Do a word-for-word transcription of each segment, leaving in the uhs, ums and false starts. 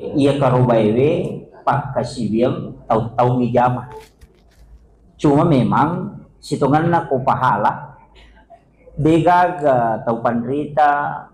Iya karobaewe pakkasiwiang tau-tau mijama. Cuma memang sitongenna ko pahala, degaga tau panrita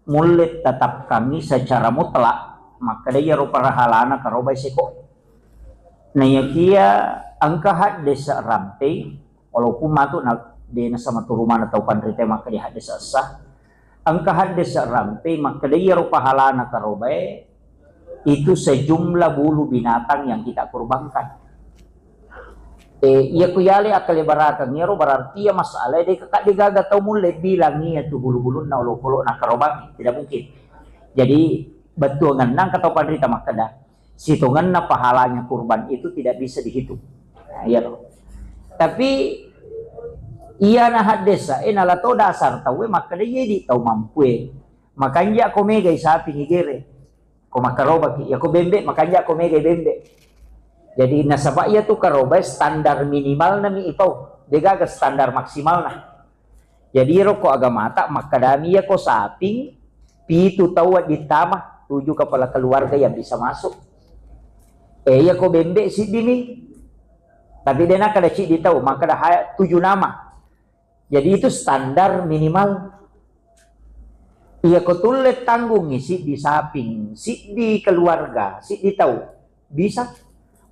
mulle tetapkangi secara mutlak makkeda iyaro pahalana karobai seko. Naiyakia engka haddese rampei, walaupun matu na de nasama turumana tau panrita makkeda haddese essa, engka haddese rampei makkeda iyaro pahalana karobae itu sejumlah bulu binatang yang kita kurbankan. Eh, iya ku yale akkalebarakeng iyaro berarti iya masalah de kakak degaga tau mulle bilang iya tu bulu-bulunna olokolo na karobangi, tidak mungkin. Jadi bettuangenna engka tau panrita makkeda sitongenna pahalanya kurban itu tidak bisa dihitung. Nah, iya loh. Tapi iya na haddesa eh nala to dasar tau eh makkeda iya di tau mampu eh. Makanja ko mega isapi ngigere. Ko makkarobaki, ya ko bembe, makanja ko mega bembe. Jadi nasaba iya tu karobai standar minimal nami ipau, degaga standar maksimal na. Jadi ro ko agamata makkedami iya ko saping pitu tau ditama tujuh kepala keluarga yang bisa masuk. Eh iya ko bembe siddi mi, tapi dena kada siddi tau, makkeda tujuh nama. Jadi itu standar minimal. Iya ko tulle tanggungi siddi saping, siddi keluarga, siddi tau. Bisa.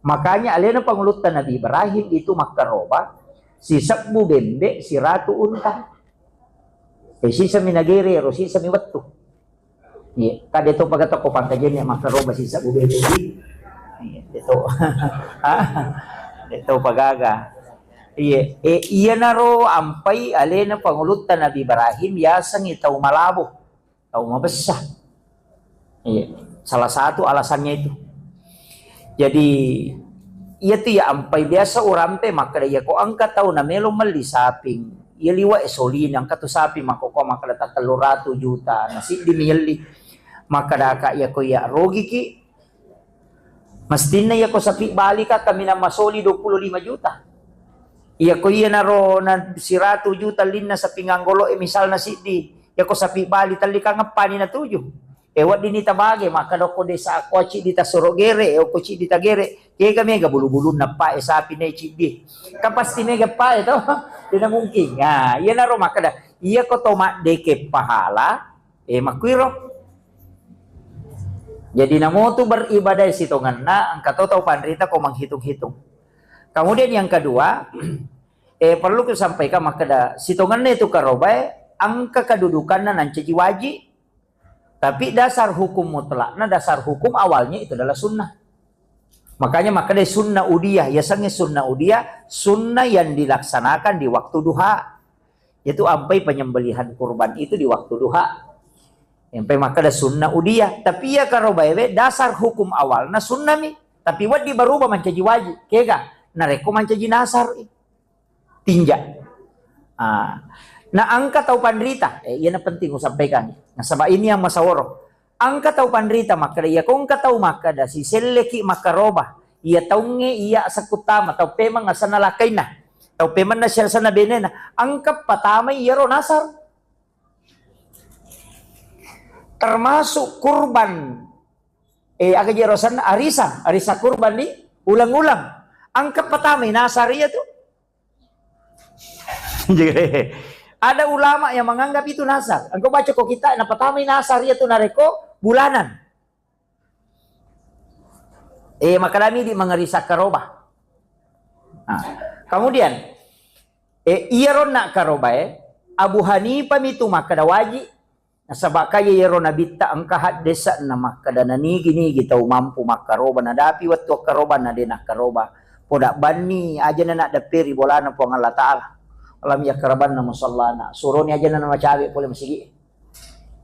Makanya alena pangulutta Nabi Ibrahim itu makkaroba sisebbu bembe siratu unta. Eh, sisami nagere ro, sisami wettu. Iya, kan de to paga tokko pangkajenne makkaroba sisebbu bembe. Iya, de to. De to pagaga. Iya, eh, iyanaro ampai alena pangulutta Nabi Ibrahim yasengi tau malabo, tau mabessa. Iya, salah satu alasannya itu. Jadi iya tu ya ampai biasa urampe makkeda iya ko engka tau namelo melli saping, iya liwa e solini engka tu saping makko ko makkeda ta tellu ratu juta na siddi mi yelli. Makkeda ka iya ko iya rogiki, mestinna iya ko sapi bali ka kaminang masoli dua puluh lima juta. Iya ko iya naro na siratu juta linna sapi nganggolo e misalna siddi, iya ko sapi bali telli ka ngeppani na tuju. E weddinni tabage makkeda ko desa ko ciddi tasoro gere, e ko ciddi tagere, kega mega bulu-bulunna pa e sapi ne ciddi. Kan pasti mega pa e to. Tidak mungkin. Nah, iyanaro makkeda iya ko to maddeke pahala, eh makkuiro. Jadi namotu beribadah sitongenna engka to tau panrita ko menghitung-hitung. Kemudian yang kedua, eh perlu kusampaikan makkeda sitongenna itu karobae engka kedudukanna nancaji waji. Tapi dasar hukum mutlakna, dasar hukum awalnya itu adalah sunnah. Makanya makkeda sunnah udiyah, yasengnge sunnah udiyah, sunnah yang dilaksanakan di waktu duha. Yaitu ampai penyembelihan kurban itu di waktu duha. Ampai makkeda sunnah udiyah, tapi iya karobaewe dasar hukum awalna sunnah mi. Tapi wedding berubah mancaji wajib. Kega? Narekko mancaji nasar. Tinja. Ah. Na engka tau panrita, eh, iyana penting usampaikan. Nasaba ini yang masaworo. Engka tau panrita makkeda, iya ko engka tau makkeda, siselleki makkaroba. Iya taungnge iya sekuttama, tau pemeng asenna lakainna. Tau pemenna siasenna benena. Engka patamai iyaro nasar. Termasuk kurban, eh, aga jero asenna, arisan, arisan kurban di ulang-ulang. Engka patamai nasar iya tu. Ada ulama yang menganggap itu nasar. Engkau baca ko kita, napatamai nasar iya tu narekko bulanan. Eh, makadami di mengeri sakkaroba. Nah, kemudian, eh, iya ronna karobae, Abu Hanifah mitu makkada wajib. Nasaba kaya iyaro nabitta engka haddese'na makkeda nanigi-nigi tau mampu makkaroba, nadapi wettu akkarobanna de nakkaroba. Poda banni ajana naddepperi bolana Puang Allah Ta'ala. Alam yakkarabanna musallana. Suroni ajana namacawe pole masigi.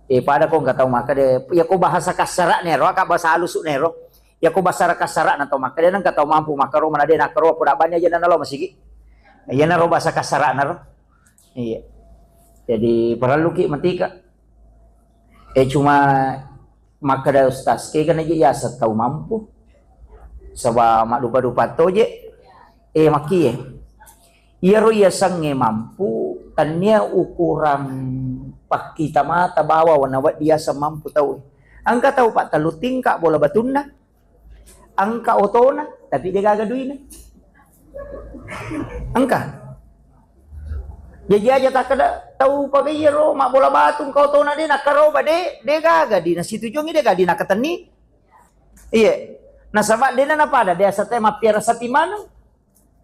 Eh, pada ko engka tau makkeda, iya ko bahasa kassara'na ero, aka bahasa halusu'na ero. Iya ko bahasa kassara'na tau makkeda, engka tau mampu makkaroba, na de nakkaroba, poda banni ajana nalo masigi. Iyanaro bahasa kassara'na ro. Iya. Jadi parelluki matika. Eh, cuma makkeda ustaz, kegana je yaseng tau mampu. Saba maddupa-dupa toje. Eh, makkie. Iyaro yasengnge mampu, tania ukuran pakkita mata bawa wana weddi yaseng mampu tau. Engka tau, Pak, tellu tingka bola batunna, engka otona, tapi de' gaga duina. Engka. Jaji aja takkeda tau, Pak, iyaro mabbola batu engka otona de' nakkaroba, de', de' gaga dina situjuangngi, de' gaga dina katenni. Iya. Nasaba de'na napada, biasa te mappiara sapi maneng.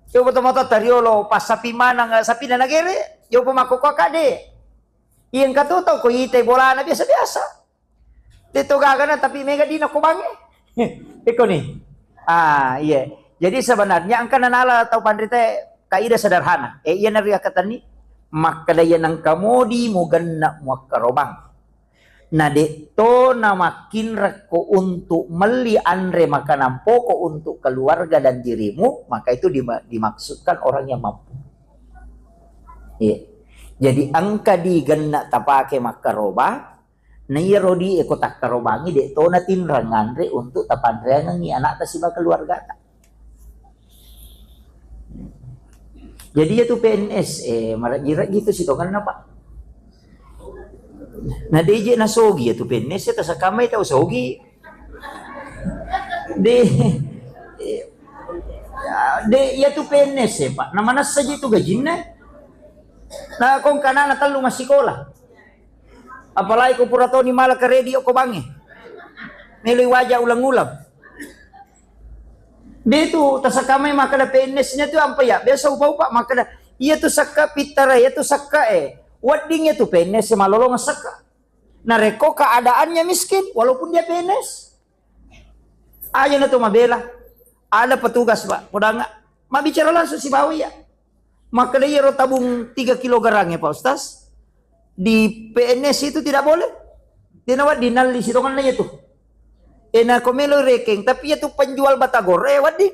Coba to matoatta riolo, pas sapi maneng, sapina nagere, coba makkokkoe ka de'. Iya, engka to tau ko itai bolana biasa-biasa. De' to gagana, tapi mega dina ko bangnge. Iko ni. Ah, iya. Jadi sebenarnya engka nanala tau panrita kaidah sederhana. Eh, iya nari akkatenni, makkeda iya nengka modi mugenna muakkarobang. Na de' to namakkinrekko untuk melli anre makanan pokok untuk keluarga dan dirimu, maka itu dima-, dimaksudkan orang yang mampu. Iya. Jadi engka di genna tapake makkaroba, na iyaro di e ko takkarobangi de' to natinreng anre untuk tapanreangengi anakta siba keluargata. Jadi iya tu P N S, eh, marajji-rajji tu sitongenna, Pak. Na de' je nasogi iya tu P N S, ya tasakamai tau sogi. De', eh, de', iya tu P N S, eh, Pak. Na manessa je tu gajinna. Na kongka anana tellu massikola. Apalagi ko pura toni mala karedi ko bangnge. Meloi waja ulang-ulang. De' tu tasakamai makkeda P N S-nya tu ampa iya. Biasa upa-upa makkeda, iya tu sakka pittara, iya tu sakka e. Wedding iya tu P N S malolongeng sakka. Narekko keadaannya miskin, walaupun dia P N S. Aja na tu mabela. Ada petugas, Pak, podanga. Mabbicara langsung sibawa iya. Makkeda iyaro tabung tiga kilogram ya, Pak Ustaz. Di P N S itu tidak boleh. Dena wedding nalli sitongenna iya tu. Eh, na ko melo rekeng, tapi iya tu penjual batagor, eh, wedding.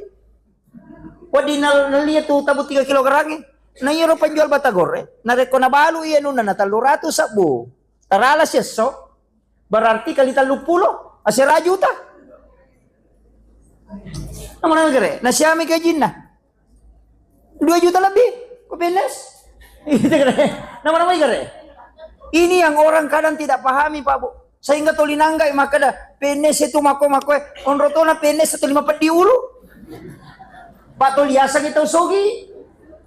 Wedding nal-, nalli iya tu tabung tiga kilogram e. Na iyaro penjual batagor e, narekko nabalu iya nunna na tellu ratu sebbu. Tarala siesso. Berarti kali tellu puluh, asera juta. Nama-nama gere, nasiami gajinna. Dua juta lebih, ko P N S. Gitu gere. Nama-nama gere. Ini yang orang kadang tidak pahami, Pak Bu. Sehingga toli nanggai makkeda, P N S itu mako-mako, eh, onro tona P N S itu lima peddi ulu. Pak toli asang itu sogi.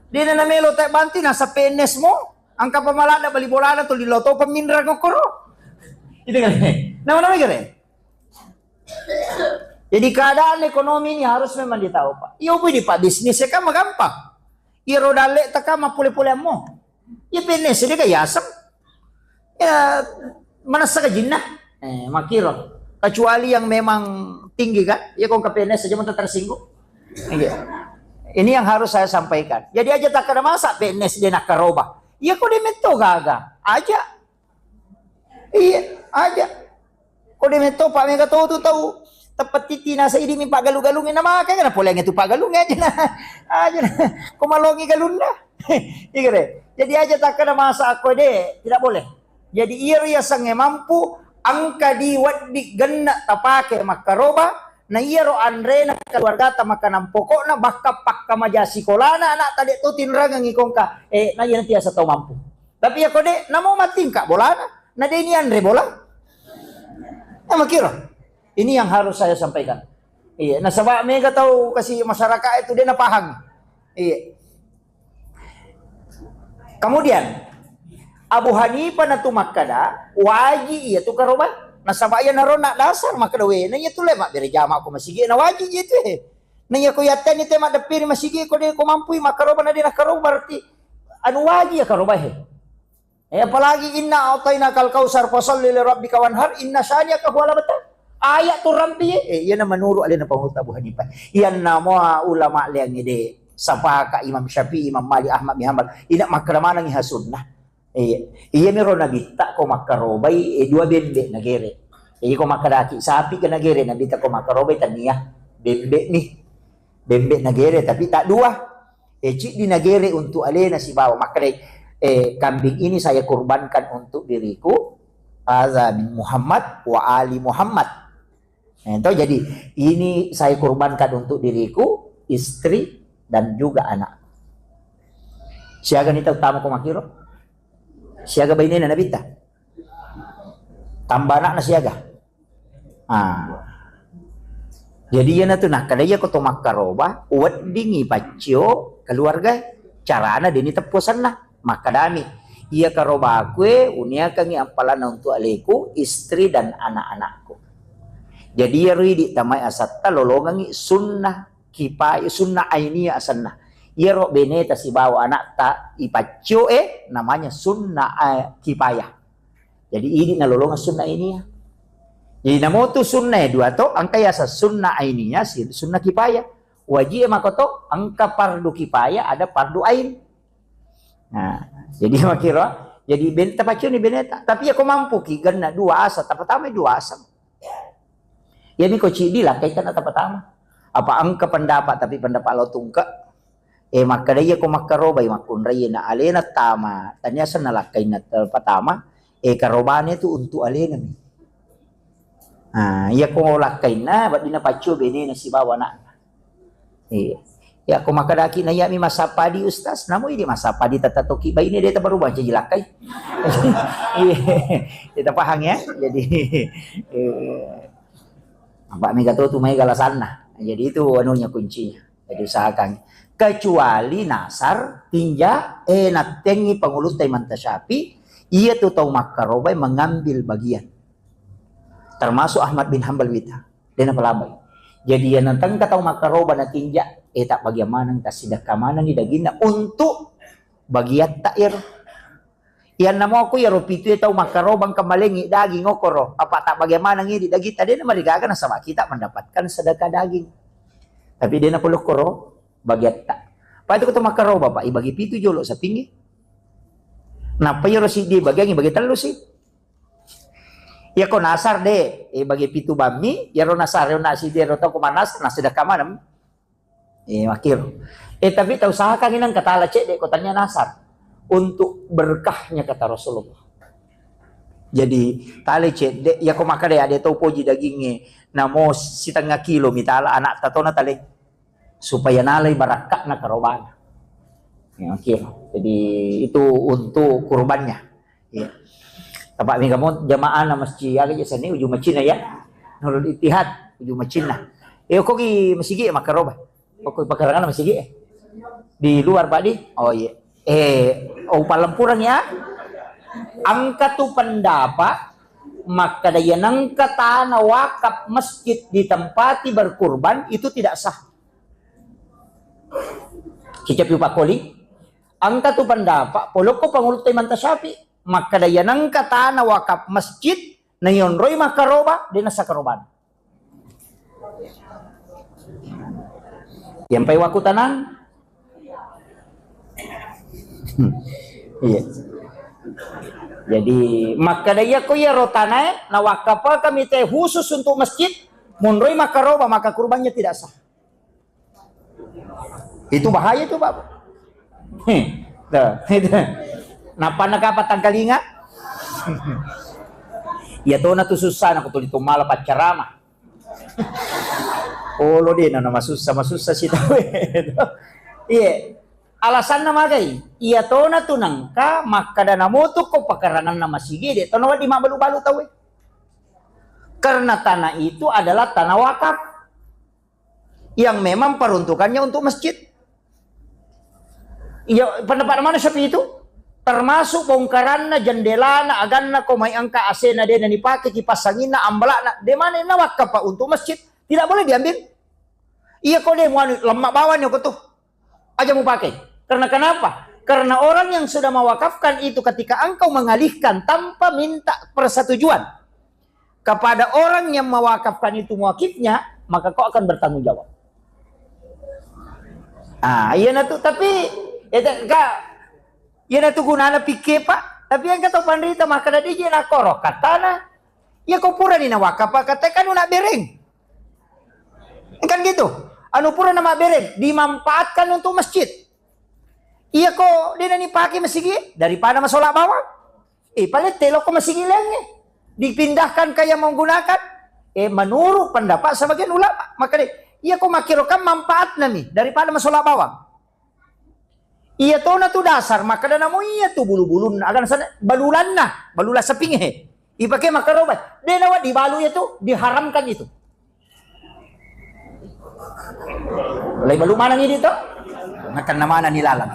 Dia na melo tak banti nasa P N S mo. Engka pamalada bali bolana tuli lo to peminrang okkoro. Itu kan. Nama-nama gere. Jadi keadaan ekonomi ini harus memang ditahu, Pak. Iya, Bu, di Pak bisnis ya kan gampang. Iya, roda lek teka mapule-pule ammo. Iya, P N S dia kayak asam. Ya, manessa gajinna. Eh, makiro. Kecuali yang memang tinggi kan. Iya, kok ke P N S aja mau tersinggung. Iya. Ini yang harus saya sampaikan. Jadi aja tak ada masa P N S dia nak karoba. Iya, kok dia metto gaga. Aja. Iya, aja. Ko de metto, Pak, mega to tu tau teppettitti nasa idi mi paggalu-galungnge, na maka kana poleng tu paggalungnge aja na. Aja na. Ko malongi galunna. Iya de. Jadi aja takkada masa akko de, tidak boleh. Jadi iyaro yasengnge mampu engka di wedding genna tapake makkaroba, na iyaro anrena keluargata makanan pokokna, bahkan pakkamaja sikolana anakta de to tinrangengi kongka, eh, na iya nanti asa tau mampu. Tapi ya ko de, namo mattingka bolana. Na de ni anre bola. Ya makiro. Ini yang harus saya sampaikan. Iya, nasaba mega tau kasi masyarakat itu de napahang. Iya. Kemudian Abu Hanifah natu makkada waji iya tu karoba. Nasaba iya naro nak dasar makkada we, na iya tu le mabbere jama ko masigi na waji iya tu he. Na iya ko yattani te maddeppiri masigi ko de ko mampui makkaroba na de nakkaroba berarti anu waji ya karoba he. Eh, apalagi inna a'tainakal kautsar fasalli li rabbika wanhar inna syani'aka huwal abtar. Ayat tu rampi, eh, iyana menurut alena Pangulutta Abu Hanifah. Iyanna mua ulama liang ede, sapaka Imam Syafi'i, Imam Malik, Ahmad bin Hanbal. Ina makkada manengi ha sunnah. Eh, iya miro nabitta ko makkarobai, eh, dua bembe nagere. Eh, ko makkadaki sapi ke nagere nabitta ko makkarobai tania bembe ni. Bembe nagere, tapi tak dua. Eh, ciddi nagere untuk alena sibawa. Makkedai, eh, kambing ini saya kurbankan untuk diriku, hadza min Muhammad wa ali Muhammad. Eh, toh, jadi ini saya kurbankan untuk diriku, istri, dan juga anak. Siaga ni tau tama ko makiro? Siaga bainena nabitta? Tambah anakna siaga? Ah. Jadi iyanatu nakkeda iya ko to makkaroba, weddingi paccio keluarga, carana deni teppu asenna. Makkedami, iya karobakue uniakangi ampalanna untuk aleku, istri dan anak-anakku. Jadi iyaro idi tamai asatta lolongangi sunnah kipaya, sunnah ainiyah asenna. Iyaro beneta sibawa anakta ipaccio e namanya sunnah, eh, kipaya. Jadi idi nalolongeng sunnah ainiyah. Jadi namotu sunnah e dua to, engka yaseng sunnah ainiyah, si-, sunnah kipaya. Wajib e makoto, engka fardu kipaya, ada fardu ain. Nah, jadi makkiro, jadi ben-, tapaccioni beneta. Tapi iya ko mampuki genna dua aseng, tapatama dua aseng. Iyami ko ciddi lakkai tanna tapatama. Apa engka pendapat, tapi pendapat lo tungke. Eh, makkeda iya ko makkarobai makkunrai na alena tama, tania senna lakkainna te-, patama, eh, karobane tu untuk alena mi. Ah, iya ko lakkainna, weddinna paccio benena sibawa anakna. Iya. Ya ko makkedaki na iya mi massapadi, Ustaz, namo idi massapadi tata toki baine de tabaru baca jilakkai. Iya. Kita paham ya. Jadi, eh, apa mega tu, tu mai galasanna. Jadi itu anunya kuncinya. Jadi usahakan. Kecuali nasar, tinja, eh, nattengi pangulutta Imam Syafi'i, iya tu tau makkarobai mengambil bagian. Termasuk Ahmad bin Hambal wita. Dena palabai. Jadi iya natengka tau makkaroba natinja, eh, tak bagian maneng, tak sidakka manengi daginna untuk bagiatta ero. Iyanna moko iyaro pitu e tau makkaroba engka malengi daging okoro, apa tak bagaimana ngidi daging tadi na marigaga nasaba kita mendapatkan sedekah daging. Tapi dena pole okoro bagiatta. Pak itu kita makkaroba, Pak, ibagi pitu jolo sapingi. Napa iyaro siddi bagiangi bagi tellu sih? Iya ko nasar de, eh, bagi pitu bammi, iyaro nasar, iyaro nasi, iyaro tau ko manas, nasi sedekah maneng. Eh, makkiro. Eh, tapi tau usahakan inang katala cedde ko tania nasar. Untuk berkahnya kata Rasulullah. Jadi, tale cedde, iya ko makkeda ade tau poji dagingnge, namo sitengnga kilo mitala anak tatona tale. Supaya nalai barakka'na karobana. Ya, makkiro. Jadi, itu untuk kurbannya. Iya. Tapak mega mo jamaah na masjid aga je seni ujung macina ya. Nurul Ittihad ujung macina. Eh, ko ki masigi ya makkaroba. Ko ki pakarangan masigi ya. Di luar, Pak, di? Oh, iya. Eh, oh, palempurang ya. Engka tu pendapat makkeda iya nengka tanah wakaf masjid ditempati berkurban itu tidak sah. Kicapi upakoli. Engka tu pendapat polokko pangulutta Imam Syafi'i. Makkeda iya nengka tana wakaf masjid, naionroi makkaroba, de nasa karobana. Yang pai waku tanang. Hmm. Iya. Jadi, makkeda iya ko iya rotanae, na wakafakami te khusus untuk masjid, monroi makkaroba, maka kurbannya tidak sah. Itu bahaya itu, Pak. Heh, tuh, itu. Nappa nakapa tangkalinga? Iya tona tu susah, nak tuli tu malah paccarama. Oh, lo deh, nama susah, masussa si tahu. Iya. Alasanna magai? Iya tona tu nangka makkada namotu ko pakaranganna masigi, de tona wadi mabalu-balu tahu. Karena tanah itu adalah tanah wakaf. Yang memang peruntukannya untuk masjid. Iya, pendapat mana Syafi'i itu? Termasuk bongkaranna, jendelana, aganna, ko mai engka A C-na de na dipake, kipas anginna, ambalakna, de mana na wakaf, Pak, untuk masjid, tidak boleh diambil. Iya, ko de muanu lemma bawani ko tuh. Aja mupake. Karena kenapa? Karena orang yang sudah mewakafkan itu ketika engkau mengalihkan tanpa minta persetujuan kepada orang yang mewakafkan itu muakifnya, maka kau akan bertanggung jawab. Ah, iya na tu, tapi, eh, tak, ka, iya na tu gunana pikke, Pak. Tapi yang kata panrita, maka tadi je na koro, katana, iya ko pura ni na wakaf, Pak, kata kan nak bereng. Kan gitu. Anu pura na mabereng, dimanfaatkan untuk masjid. Iya ko, de na dipake masigi, daripada masola bawang. Eh, palette loko masigi laingnge. Dipindahkan ke yang menggunakan. Eh, menurut pendapat sebagian ulama. Maka de, iya ko makkiro kan manfaatna mi daripada masola bawang. Iya tona tu dasar, makkada namo iya tu bulu-bulunna, akan sana balulanna, balula sapinge. Ipake makkaroba. De nawa dibalu itu, diharamkan itu. Lai balu maneng idi to? Makanna maneng ni lalang.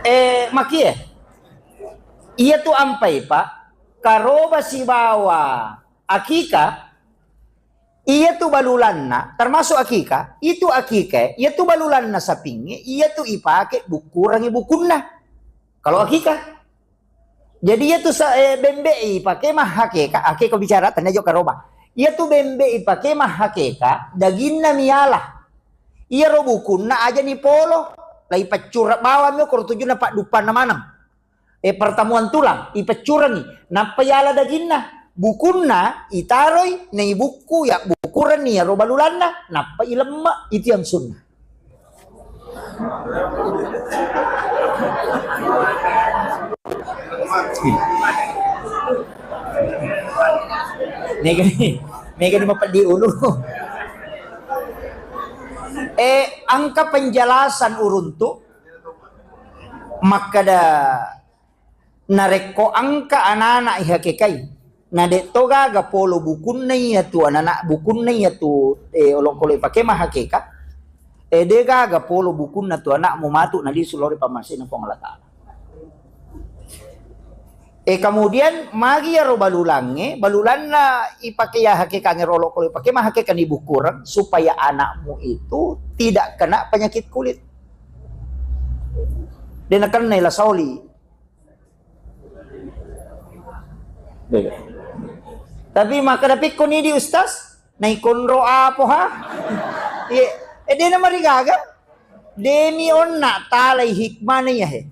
Eh, makie. Iya tu ampai, Pak. Karoba sibawa akika, iya tu balulanna, termasuk akika, itu akika, iya tu balulanna sapingnge, iya tu ipake bukkurangi bukunna. Kalau akika. Jadi iya tu sa-, eh, bembe ipake mahakeka, akeka bicara, tania jo karoba. Iya tu bembe ipake mahakeka, daginna miala. Iya ro bukunna aja ni polo, lai paccura bawang mi okoro tujunna padduppanna maneng. Eh, pertemuan tulang, ipeccurengi, nappa iala daginna. Bukunna itaroi, naibukku, ya bukurenni iyaro balulanna, nappa ilemme, itu yang sunnah. Mega ni, mega ni mapeddi ulu. Eh, engka penjelasan uruntu makkeda, narekko engka anana ihakekai, na de to gaga polo bukunna iya tu anana, bukunna iya tu, eh, olokolo ipake mahakeka, eh, de gaga polo bukunna tu anakmu matu nalisu lao ri pammasena Puang Allah Ta'ala. Eh, kemudian magi iyaro balulangnge, balulanna ipake iya hakekangnge ro olokolo ipake mahakeka ni bukkureng supaya anakmu itu tidak kena penyakit kulit. De nakennai la saoli. Tapi makkeda pikko ni di Ustaz, naikonro apo ha? Iya, eh, dena marigaga. Demi onna talai hikmana iya he.